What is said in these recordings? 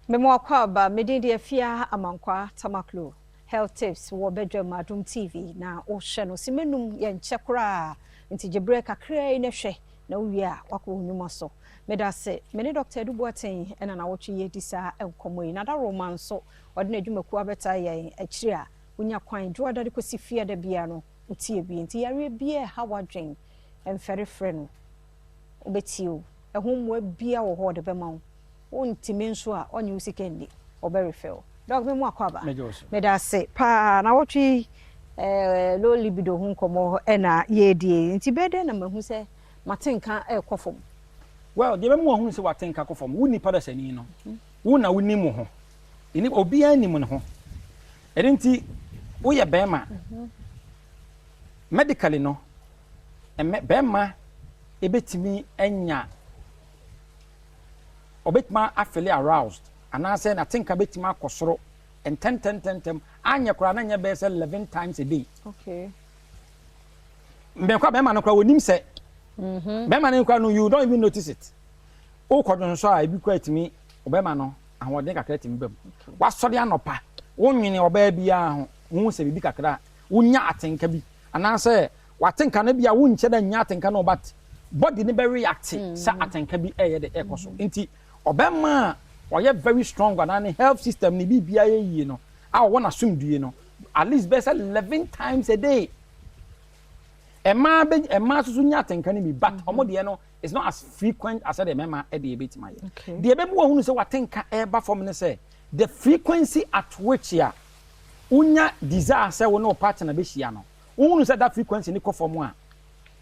Mema akwaaba. Medin de Afia Amankwa Tamaklo. Health Tips wɔ Badwam Adom TV na wohwɛ no. Simenum yɛnkyɛ koraa, nti gye berɛ kakraa yi na hwɛ na wowie a, wakɔ wo nnwuma so. Meda ase. Me ne Dr Edu Boateng ɛna nawɔtwe yɛdi saa nkɔmmɔ yi. Nada Roma nso ɔde n'adwumakuo abɛta yɛn akyiri a wonya kwan dwoada de kɔsi fiada bia no wotie bi. Nti yareɛ biara ɛha w'adwen, mfɛre, frɛ no, wobɛtie o. Ɛho mmoa bia wɔ hɔ ɔde bɛma wo. Wontumi nso a, ɔnye wo sika nni, ɔbɛrefɛ wo. Doc, me mu akɔ aba. Meda ase paa. Na wɔtwe low libido ho nkɔmmɔ ɛna yɛredie. Nti bɛyɛ dɛn na mahu sɛ mate nka ɛrekɔ fam? Well, deɛ bɛmu wahunu sɛ wate nka kɔ fam, wo nipa dasani no, wo na wonim wo ho. Obiara nim ne ho. Ɛno nti woyɛ bɛrima, medically no, ɛmɛ bɛrima ebɛtumi anya, ɔbɛtumi afeel aroused anaasɛ n'atenka bɛtumi akɔ soro ntɛntɛntɛntɛm, anyɛ koraa na nyɛ bɛyɛ sɛ 11 times a day. Mbɛnkɔ bɛrima no koraa wɔnim sɛ bɛrima no koraa no, you don't even notice it. Wokɔ dwonso a, ebi koraa tumi ɔbɛrima no ahoɔden kakra tumi ba mu. Wasɔre anɔpa, wonwene ɔbaa biara ho, wohu sɛ biribi kakra a wonya atenka bi anaasɛ watenka no bi a wonkyɛ dɛ nya atenka no, but body no bɛ react sɛ atenka bi ɛyɛ de ɛkɔ so. Nti ɔbɛrima a ɔyɛ very strong anaa ne health system ne biribiara yɛ yie no a ɔwɔ n'asomdue no, at least bɛyɛ sɛ 11 times a day. Mmaa bɛ, mmaa nso so nya atenka no bi, but ɔmo deɛ no is not as frequent as ɛdeɛ mmarima ɛdeɛ ebɛtumi ayɛ. Deɛ ɛbɛmu wɔn sɛ watenka ɛreba fam ne sɛ the frequency at which a wonya desire sɛ wo ne wo partner bɛhyia no, wohunu sɛ that frequency ne kɔ fam a,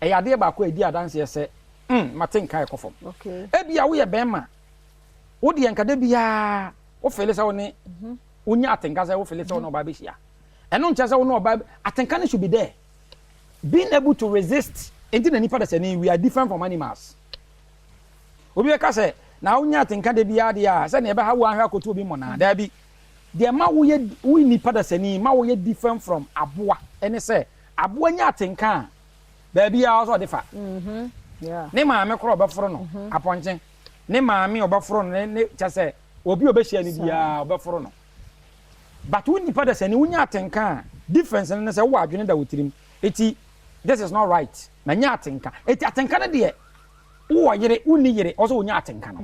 ɛyɛ adeɛ baako a ɛdi adanseɛ sɛ matenka ɛkɔ fam. Ebi a woyɛ bɛrima, wo deɛ nka da biara wofeel sɛ wo ne wonya atenka sɛ wofeel sɛ wo ne ɔbaa bɛhyia. Ɛno nkyerɛ sɛ wo ne ɔbaa atenka no should be there. Being able to resist nti na nipa da sɛ ni we are different from animals. Obi bɛka sɛ na wonya atenka da biara deɛ a, sɛnea ɛbɛha wo ahwɛ akɔto obi mmɔ daabi. Deɛ ma woyɛ wo nipa da sani ma woyɛ different from aboa ɛne sɛ aboa nya atenka a, baabi a ɔsɛ ɔde fa ne maame korɔ ɔbɛforo no, apɔnkye ne maame ɔbɛforo no, ne kyɛ sɛ obi a ɔbɛhyia no biara ɔbɛforo no. But wo nipa da sani wonya atenka a, difference no ne sɛ wowɔ adwene da wo tirim, eti this is not right na nya atenka. Eti atenka no deɛ, wowɔ yere, wonni yere, ɔsɛ wonya atenka no.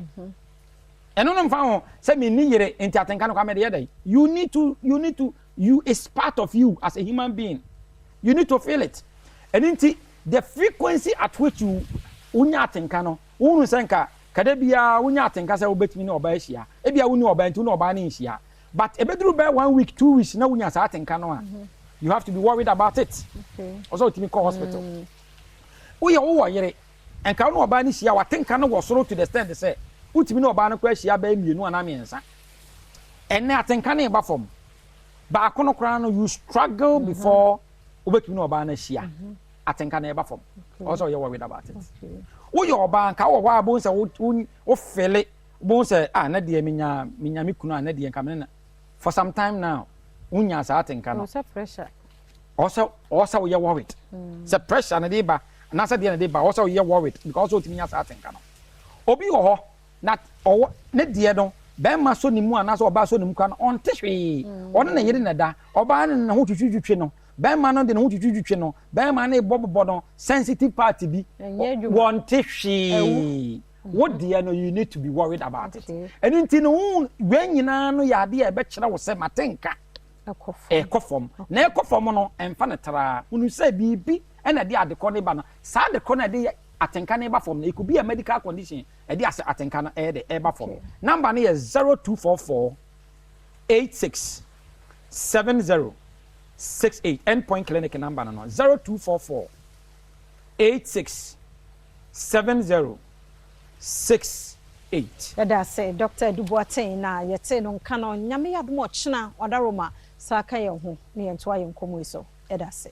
Ɛno no mfa ho sɛ menni yere nti atenka no kwa mede yɛ dɛn. You need to you is part of you as a human being. You need to feel it. Ɛno nti the frequency at which you wonya atenka no, wohunu sɛ nka kada biara wonya atenka sɛ wobɛtumi ne ɔbaa ahyia, ebia wonni ɔbaa nti wo ne ɔbaa no nhyia, but ebɛduru bɛyɛ one week, 2 weeks na wonya saa atenka no a, you have to be worried about it. Ɔsɛ wotumi kɔ hospital. Woyɛ wowɔ yere, nka wo ne ɔbaa no hyia, watenka no wɔ soro to the extent sɛ wotumi ne ɔbaa no kɔ ahyia bɛyɛ mmienu anaa mmiɛnsa. Ɛnɛ atenka no ɛba fam, baako no koraa no, you struggle before wobɛtumi ne ɔbaa no ahyia. Atenka no ɛba fam, ɔsɛ ɔyɛ worried about it. Woyɛ ɔbaa, nka wɔ hɔ a bohu sɛ wofeel, bohu sɛ ah, ne deɛ menya me kunu a, ne deɛ nka mene na for some time now wonya saa atenka no. Ɔsɛ pressure. Ɔsɛ woyɛ worried sɛ pressure na de ba anaasɛ deɛ na de ba. Ɔsɛ woyɛ worried because ɔsɛ wotumi nya saa atenka no. Obi wɔ hɔ na ɔwɔ ne deɛ no, bɛrima so ne mu anaasɛ ɔbaa so ne mu kora no, ɔnte hwee. Ɔne ne yere na da, ɔbaa no ne ho twitwitwi no, bɛrima no de ne ho twitwitwi no, bɛrima no bɔbɔbɔ no sensitive part bi, wɔnte hwee. Wo deɛ no, you need to be worried about it. Ɛno nti no, wei nyinaa no yɛ adeɛ a ɛbɛkyerɛ wo sɛ matenka ɛkɔ fam. Na ɛkɔ fam no, ɛmfa no traa hunu sɛ biribi ɛna ɛde adekɔ ne ba no. Saa adekɔ no ɛde atenka ne ba fam no, it could be a medical condition ɛde ase atenka no ɛyɛ de ɛba fam. Number no yɛ 0244867068. Endpoint Clinic number no 0244867068. Yɛda ase, Dr Edu Boateng na yɛte no nka no. Nyame yɛ adom, ɔkyena ɔdaroma saa ka yɛn ho ne yɛntoa yɛn nkɔmmɔ yi so. Yɛda ase.